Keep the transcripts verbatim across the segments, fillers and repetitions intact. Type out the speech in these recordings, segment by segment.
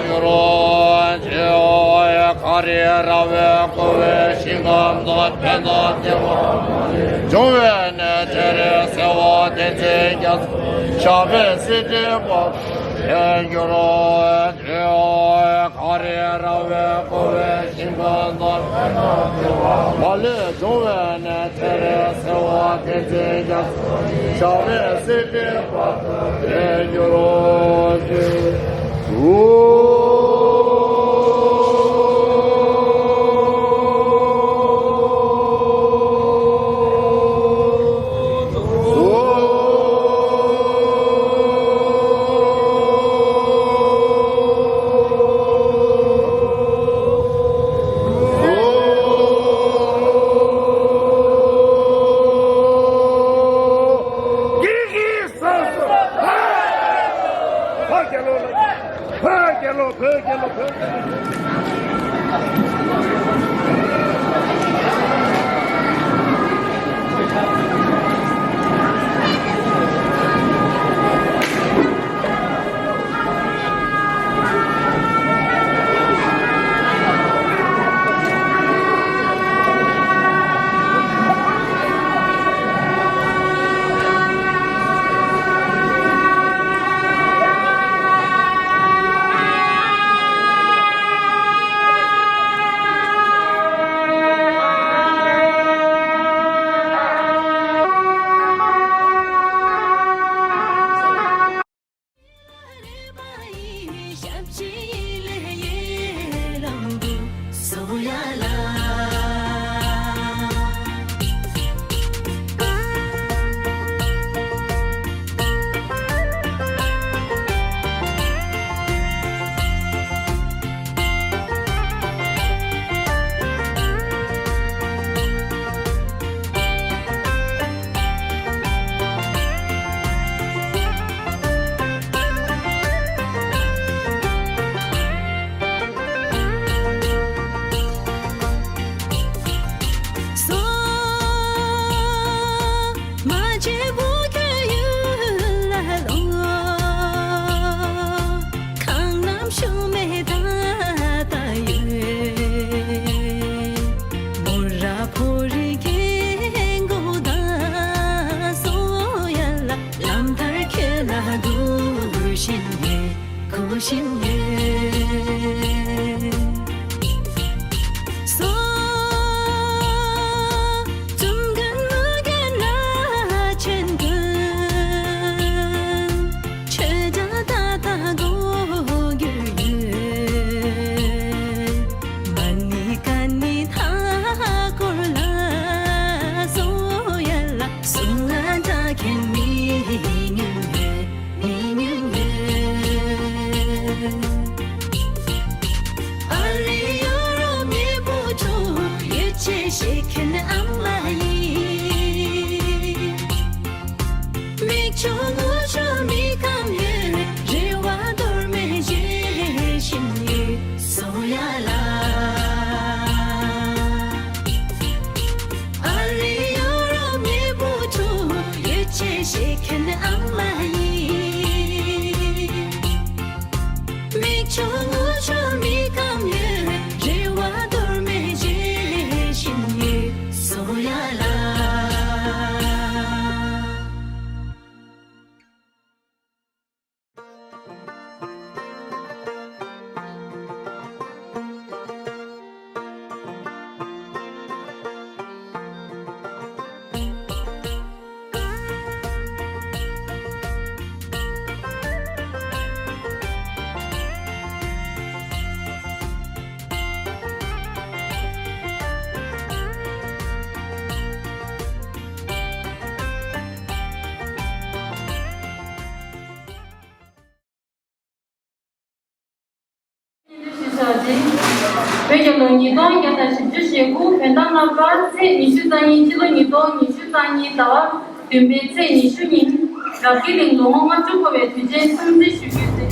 འགྱུར་རོ། ཇི་ཡོ་ཡ་ཀ་རི་ར་བའི་ཀོ་བའི་ཤིང་ཀམ་དང་བན་དང་ཏེ་བ་འབྱུང་བའི་གནས་དེར་སེ་བ་ཏེ་ཙེ་རྒྱ་ཞགས་པའི་སེ་ཏེ་བ་ཡ་འགྱུར་རོ། ཇི་ཡོ་ཡ་ཀ་རི་ར་བའི་ཀོ་བའི་ཤིང་ཀམ་དང་བན་དང་ཏེ་བ་ལས་འབྱུང་བའི་གནས་དེར་སེ་བ་ཏེ་ཙེ་རྒྱ་ཞགས་པའི་སེ་ཏེ་བ་ཡ་འགྱུར་རོ། ཇི་ཕ་རྒྱལ་ལོ་ལ། ཕ་རྒྱལ་ལོ། བོད་རྒྱལ་ལོ། བོད་རྒྱལ་ལོ། བོད་རྒྱལ་ལོ་ཉིས་སྟོང་བརྒྱ་དང་བཞི་བཅུ་ཞེ་དགུ་བོད་ཟླ་ལྔ་པ་ཚེས་ཉི་ཤུ་རྩ་གཉིས། སྤྱི་ལོ་ཉིས་སྟོང་ཉི་ཤུ་རྩ་གཉིས་ཟླ་བ་བདུན་པའི་ཚེས་ཉི་ཤུ་ཉིན་རབ་རྒྱས་གླིང་ལོ་ངོ་ལྔ་བཅུ་འཁོར་བའི་དུས་ཆེན་སྲུང་བརྩི་ཞུ་རྒྱུ་ཟེར།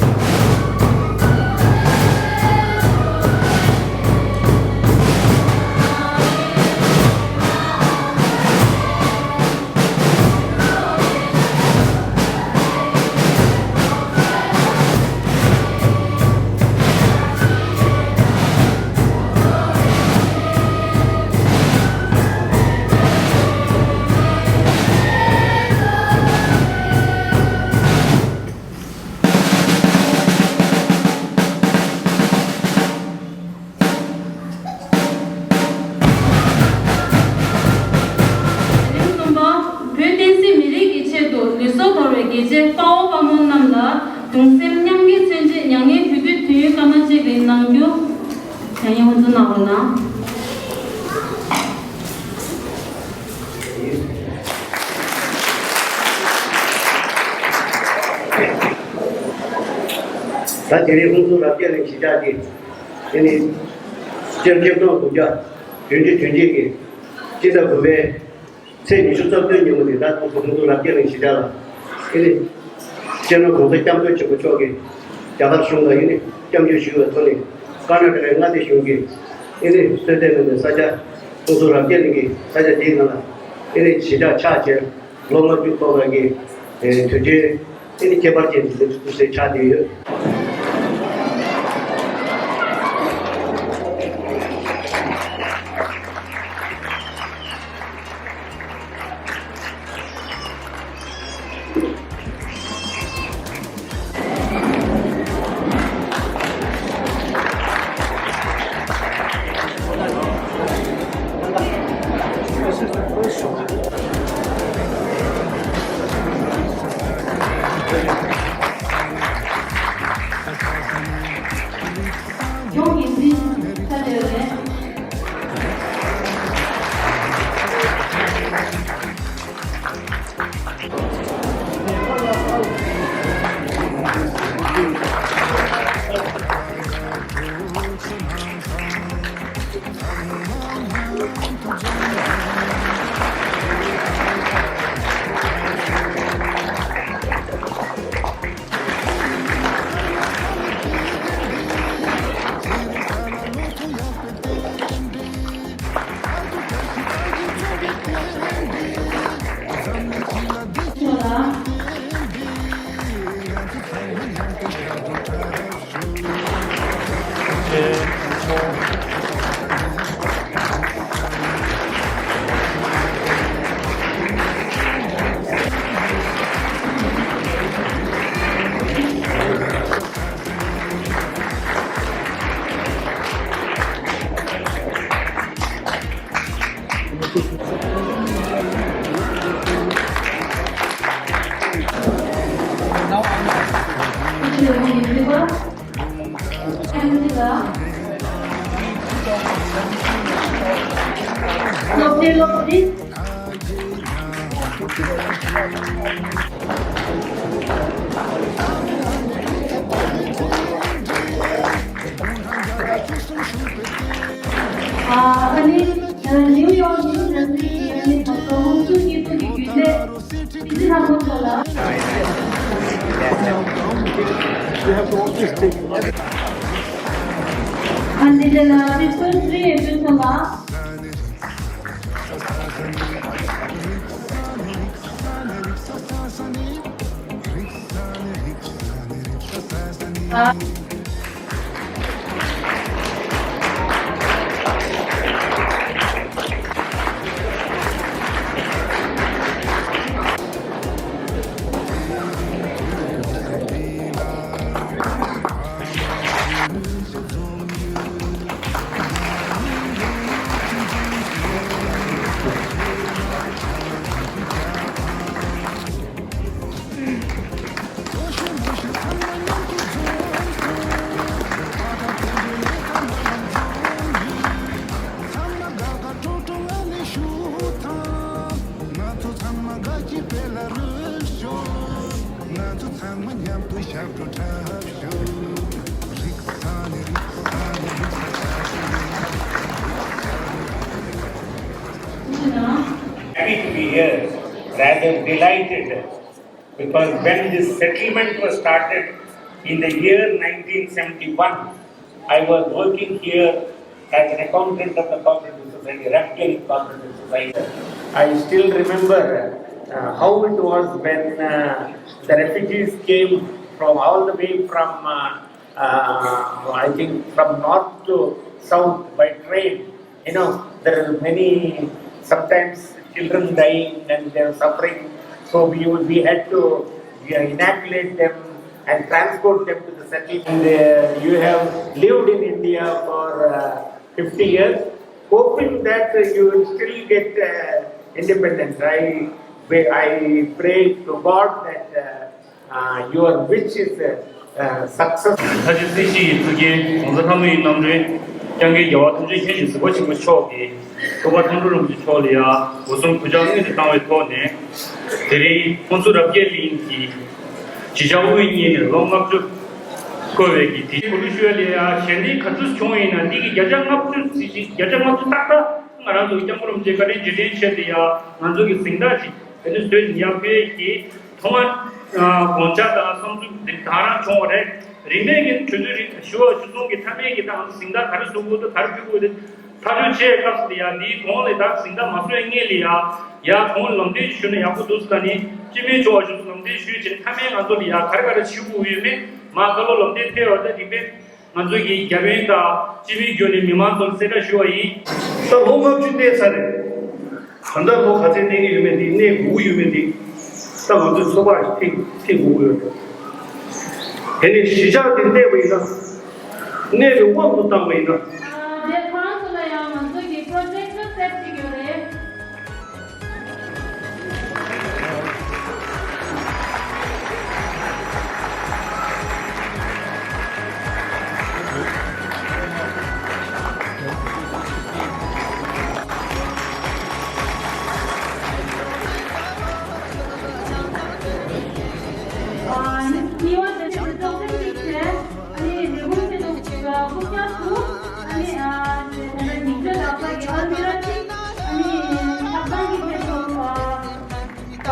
གདུང་སེམས་མཉམ་སྐྱེད་མཚོན་ཆེད། མྱ་ངན་གུས་འདུད་དུས་ཡུན་སྐར་མ་གཅིག་རིང་གནང་རྒྱུ། བྱ་ངན་དབུ་འཛུགས་གནང་རོགས་གནང་། ད་དེ་རིང་ཧུན་སུར་རབ་རྒྱས་གླིང་གཞིས་ཆགས་ཀྱི་དེ་ནི་སྤྱི་ལོ་ཆིག་སྟོང་དགུ་བརྒྱ་བདུན་ཅུ་དོན་གཅིག་གི་སྤྱི་ཟླ་དགུ་པའི་ཚེས་ཉི་ཤུ་རྩ་བདུན་ཉིན་མོ་ནས་ད་ཧུན་སུར་རབ་རྒྱས་གླིང་གཞིས་ཆགས་ལ་དེ་ནི་སྤྱི་ནོར་༸གོང་ས་༸སྐྱབས་མགོན་ཆེན་པོ་མཆོག་གིས་རྒྱ་གར་གཞུང་ལ་ཡིན་ནི་སྐྱབས་བཅོལ་ཞུས་པའི་ཐོག་ནས་ཀར་ནཱ་ཊ་ཀའི་མངའ་སྡེ་གཞུང་གིས་ཨེ་ནི་གསོལ་སྟོན་གནང་བའི་ས་ཆ་ཧུན་སུར་རབ་རྒྱས་གླིང་གི་ས་ཆ་དེའི་ནང་ལ་ཨེ་ནི་གཞིས་ཆགས་ཆགས་བྱས་ལོ་ལྔ་བཅུ་ཐོག་ལ་གི་དུས་ཆེན་ཨེ་ནི་ཁྱད་པར་ཅན་དུ་ཆགས་བསྡད་ཡོད། ཡོང་གི་འཛིན་ས་དེ་རེད། ཨ་ནི་ནིའུ་ཡོག་ནིའུ་ཇར་སི་གི་ཨ་ནི་ད་ལྟ་ཧུན་སུར་སྐྱིད་སྡུག་གི་རྒྱུན་ལས་ཏི་ཙི་ཧ་ཧོ་ཚོ་ལ། ཨ་འདི་འདྲ་ལ་ཨ་ནི་སོན་ཙི་ཨེ་ཕུན་ཚོགས་ལ། Happy to be here, rather delighted, because when this settlement was started in the year nineteen seventy-one, I was working here as an accountant of the Cooperative Society, Rafkin Cooperative Society. I still remember uh, how it was when uh, the refugees came from all the way from, uh, uh, I think, from north to south by train. You know, there are many, sometimes children dying and they're suffering. So we, we had to uh, inoculate them and transport them to the settlement. And uh, you have lived in India for uh, fifty years, hoping that uh, you will still get uh, independence. I, I pray to God that uh, Uh, your wish is a, uh, success. ད་ཅི་སྲིད་ཞི་ཡི་གཙུག་རྒྱན་༸གོང་ས་ལྷ་མོ་ཡི་རྣམ་སྤྲུལ་༸སྐྱབས་མགོན་རྒྱལ་བ་ཐམས་ཅད་མཁྱེན་ཅིང་གཟིགས་པ་ཆེན་པོ་མཆོག་གིས་ཐུབ་པ་ཐང་སྤྲུལ་རིན་པོ་ཆེ་མཆོག་ལ་ཡང་སྒོ་གསུམ་གུས་ཕྱག་སྔོན་དུ་བཏང་བའི་ཐོག་ནས། དེ་རིང་ཁོང་ཚོ་རབ་རྒྱས་གླིང་གི་གཞིས་ཆགས་དབུ་བརྙེས་ནས་ལོ་ལྔ་བཅུ་འཁོར་བའི་གི་དུས་གོ་ལུ་ཞུ་བ་ལ་ཡང་ཞལ་འདེབས་ག་ཚོད་བྱུང་ཡིན་ན་འདི་གི་བརྒྱ་ཆ་ལྔ་བཅུ་ཙམ་ཞིག་བརྒྱ་ཆ་ལྔ་བཅུ་ཏག་ཏག་ང་རང་ཚོ་གི་སྐྱབས་མགོན་རིན་པོ་ཆེའི་བཀའ་དྲིན་རྗེས་དྲན་ཆེད་དུ་ཡང་ང་ཚོ་གི་གཟེངས་རྟགས་ཅིག་དེ་ནས་བཟོས་ནས་ཡར་ཕུལ་གྱི། ཐོག་མར་དགོངས་འཆར་དང་བསམ་ཚུལ་འདི་དང་རང་བྱུང་བ་རེད། རིན་མེད་ཀྱི་གྲོས་ཚོད་རིགས་ཞུ་བ་ཞུ་སོང་གི་མཐའ་མའི་གི་ད་ང་ཚོ་གཟེངས་རྟགས་ག་རེ་བཟོ་དགོས་འདུག་ག་རེ་ཕུལ་དགོས་འདུག་ཐག་གཅོད་བྱས་སྐབས་སུ་ཡང་འདིའི་གོང་ལ་ད་གཟེངས་རྟགས་མ་བཟོས་སྔོན་ལ་ཡང་ཡར་གོང་ལ་ལམ་སྟོན་ཞུས་ན་ཡག་པོ་འདུག་ཟེར་ནས་སྤྱི་མོས་ཆོག་ཞུ་ལམ་སྟོན་ཞུས་བྱས་མཐའ་མའི་ང་ཚོ་ལ་ཡང་ག་རེ་ག་རེ་བྱེད་དགོས་ཡོད་མེད་མ་བཀའ་སློབ་ལམ་སྟོན་ཕེབས་པ་ད་རིན་མེད། ང་ཚོ་གི་རྒྱ་དཔོན་དང་སྤྱི་མིའི་བརྒྱུད་ནས་མི་མང་ཚོར་གསལ་བསྒྲགས་ཞུ་བ་ཡིན། ད་ལོ་ལྔ་བཅུ་གནས་ཚར་རེད། ད་ལྟ་ལོ་ག་ཚད་གནས་ཀྱི་ཡོད་མེད་འདི་གནས་དགོས་ཀྱི་ཡོད་མེད་འདི་ད་ང་ཚོའི་ཚོད་དཔག་ཐེངས་ཐེངས་དགོས་ཀྱི་ཡོད་རེད། དེ་ནས་གཞིས་ཆགས་འདི་གནས་པ་ཡིན་ན། གནས་པའི་དབང་དུ་བཏང་བ་ཡིན་ན། དེ་ཁོ་རང་ཚོ་ལ་ཡང་ང་ཚོ་གི་པྲོ་ཇེག་ཊར་སེཊ་ཅིག་ཡོད་རེད། ཨ་ནི་གཉིས་པ་དེ་ཚོ་ཚོགས་ཆེན་གཅིག་བྱས། ཨ་ནི་ལས་ཁུངས་ཆེད་དུ་སྐུ་བཀྱག་ཐུག་ཨ་ནི་ཨ་ནི་ཉིན་བཅུ་ལྷག་པ་གི་ཨལ་མི་ར་གཅིག་ཨ་ནི་ཐབ་ཚང་གི་ཆེད་དུ་ཨ་བ་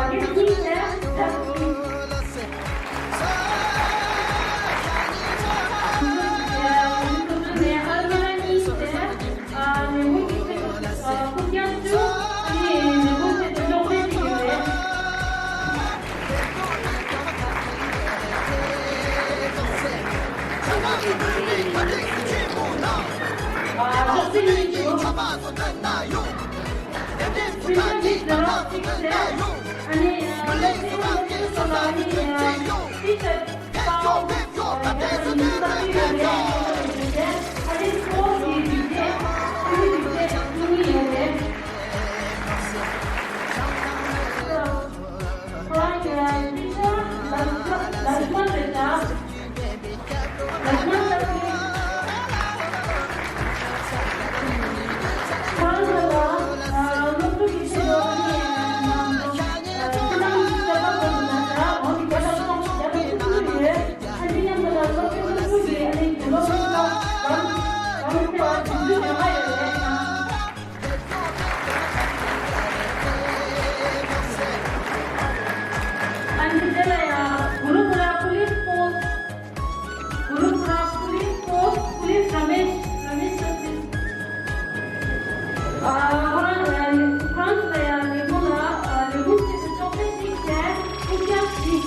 གི་གཅིག་བྱས། ཨ་ནི་ལས་ཁུངས་ཆེད་དུ་ཨ་སྐུ་བཀྱག་བཅུ། ཨ་ནི་ལས་ཁུངས་ཆེད་དུ་གློག་ཀླད་གཅིག་ཡོད་རེད། ཨ་ཅོག་ཙེ་གཉིས་བྱུང་། སྤུས་ཀ་གཅིག་ཛི་རོ་སིགས་སི་བྱས། ཨ་ནི་ཨ་ནི་ཨ་ནི་ཨ་ནི་ཨ་ནི་ཨ་ནི་དེ་ལ་ཡང་གུ་རུ་ཐ་ར་པུ་ལིས་པོ་སི། གུ་རུ་ཐ་ར་པུ་ལིས་པོ་སི། པུ་ལིས་ར་མེཤ། ར་མེཤ་སར་བྷིས། ཨ་ཁོ་རང་ཁོ་རང་ཚོ་ལ་ཡང་ལས་ཁུངས་ལ་ཨ་ལས་ཁུངས་ཆེད་དུ་གཅོག་ཆས་གཅིག་བྱས། སྐུ་བཀྱག་གཅིག